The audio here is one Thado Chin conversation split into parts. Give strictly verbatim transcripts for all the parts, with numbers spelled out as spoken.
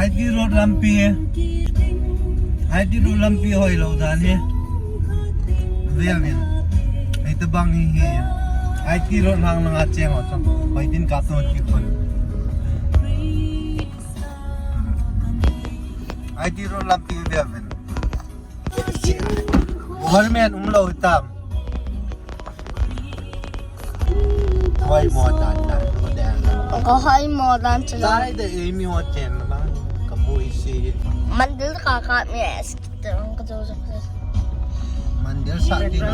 I T road lampi. I T road lampi hoilou dan hi. Ve min. Hitabang hi hi. I T road lang lang a cheng ho chang. Hoi din kap to ti khun. I T road lampi ve min. Government umlou tam. Hoimo dan dan, ko dan. Ko hoimo dan chu. Dai de ei mi ho chen ba. Ka pui si. Mandir ka ka mi es. Mandir sa ti na.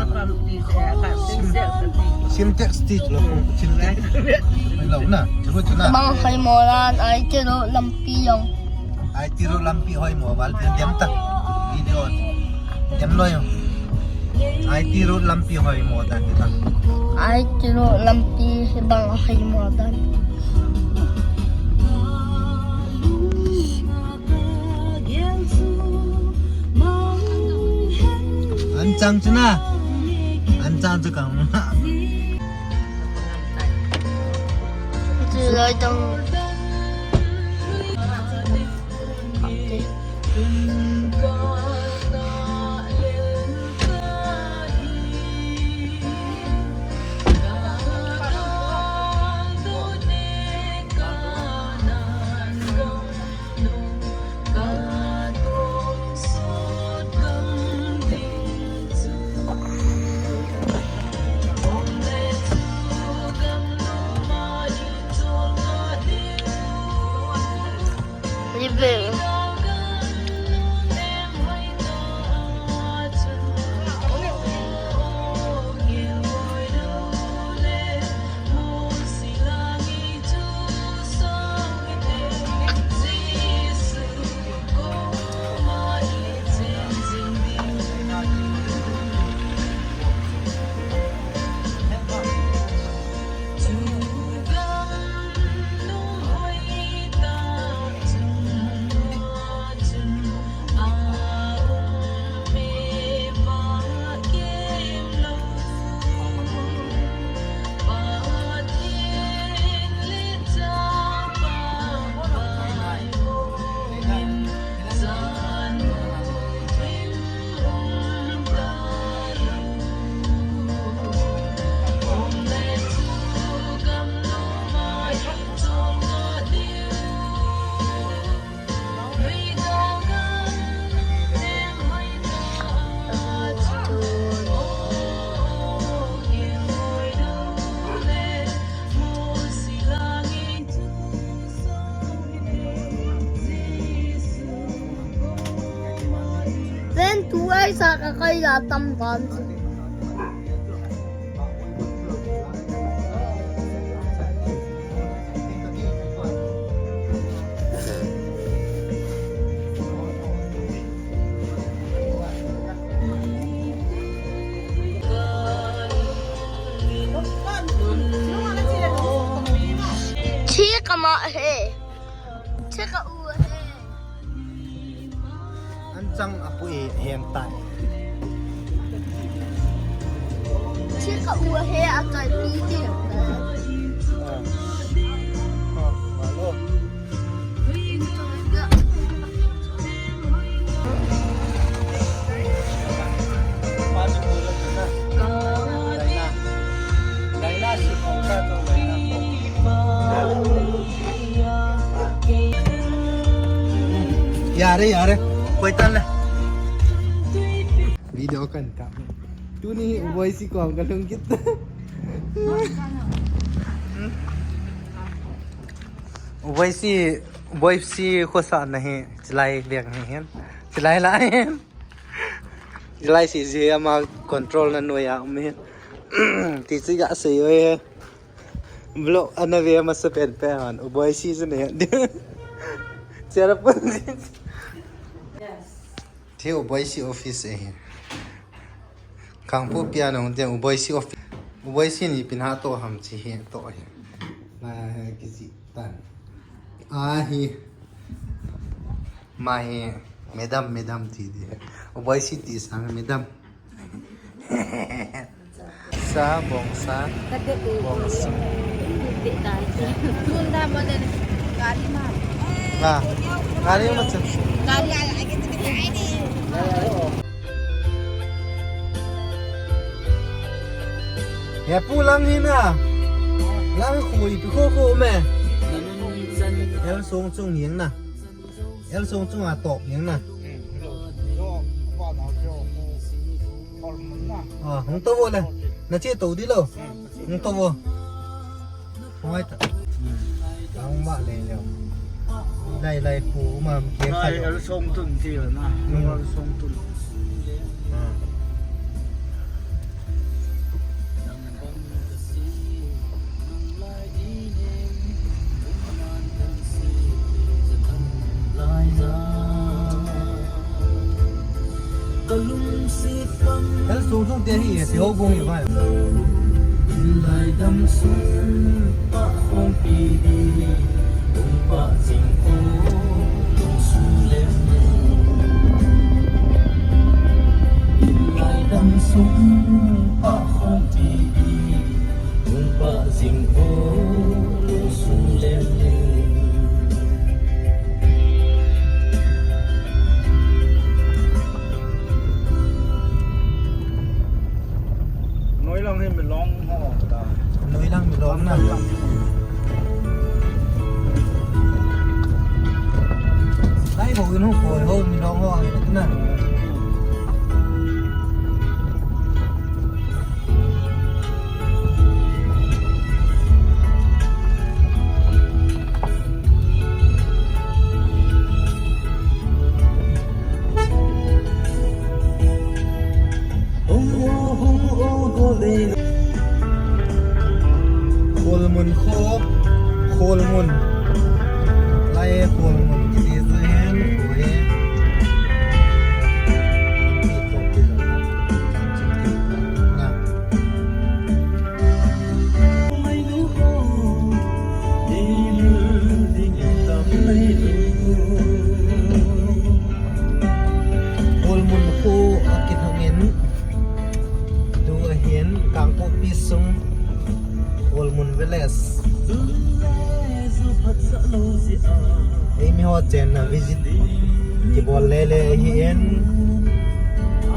Sintex ti lo, Sintex. Lo na, chu chu na. Bang hoimo dan, I T road lampi jong. I T road lampi hoimo val tin dem ta. Video. Dem lo jong. I T road lampi hoimo dan ta. I T road lampi bang hoimo dan. An chang chu na. An chang chu kang. Chu lai tang. Ven tu ai sa ka kai la tam ban. Thik ama he. Thik a u he. An chang a pu e hem tai. Thik a u he a chai pi ti. Ah. Ah, malo. Yare, yare. Koi tan le. Video kan kap. Tuni u Boisi kom ka lhung kit. U Boisi, u Boisi khosa na hi, chilai veng hi hin. Chilai lai hin. Chilai si ji ama control na noiya um hin. Ti chi ga sei oi. Vlog ana ve masa pen pen hon. U Boisi chu ne. Chera pun. Yes. Thi u Boisi office ahi. Kangpokpi a nong te u Boisi office. U Boisi ni pin ha to ham chi hi to hi. Na he kichi tan. Ahi. Ma hi madam, madam ti di. U Boisi ti sang madam. Sa, bongsa. Bongsa. Sunda model kali ma. Na. Gari ma cha. Gari a la ke tu ni. He pu lang hi na. Lang khu ipi khu khu me. El song chung hiang na. El song chung a top hiang na. Ah, hung to vo le. Na che to di lo. Hung to vo. Hoi ta. Ang ba le le. Lai lai pu ma ke kha. Lai el song tun ti na. Hmm. El song tun. Ah. Kan sung sung te hi, si ho bung hi bai. Lai dam sung pa khong pi di, bung pa jing o, lung su lem. Lai dam sung pa khong pi di, bung pa jing o, lung su lem. Noi lang hi mi long ho ta. Noi lang mi long na. Lai bo in ho ko ho mi long ho ang na. Kholmun kho, Kholmun. Lai Kholmun kiti chu hin, kho hi. Kholmun kho a kinung in, tu ahin Kangpokpi sung, Kholmun Village. Eimi ho chenna visit kibol lele ahin,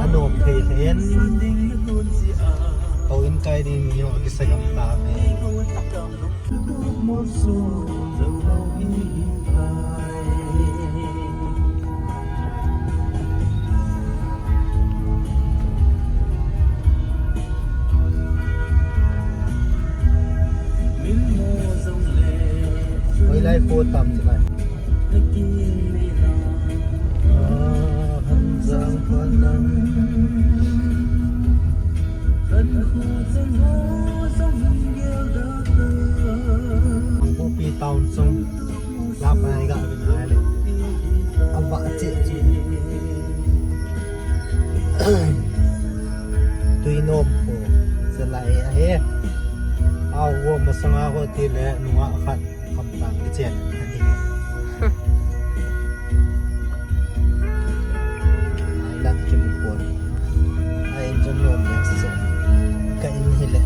anom thei lheh in, houin kai ding mi ho kisagam ta e. Hoilai po tam ti lai. Ah, Hanjang Panang. Kangpokpi town sung. Lap nai ga bin nai le. Ava che che. Tui nom ko. Salai ahi. Au wo masanga ho ti le nunga khat. Kham tang kichen. Ai lam kimu pon. Ai in chun lom le se. Ka in hi le.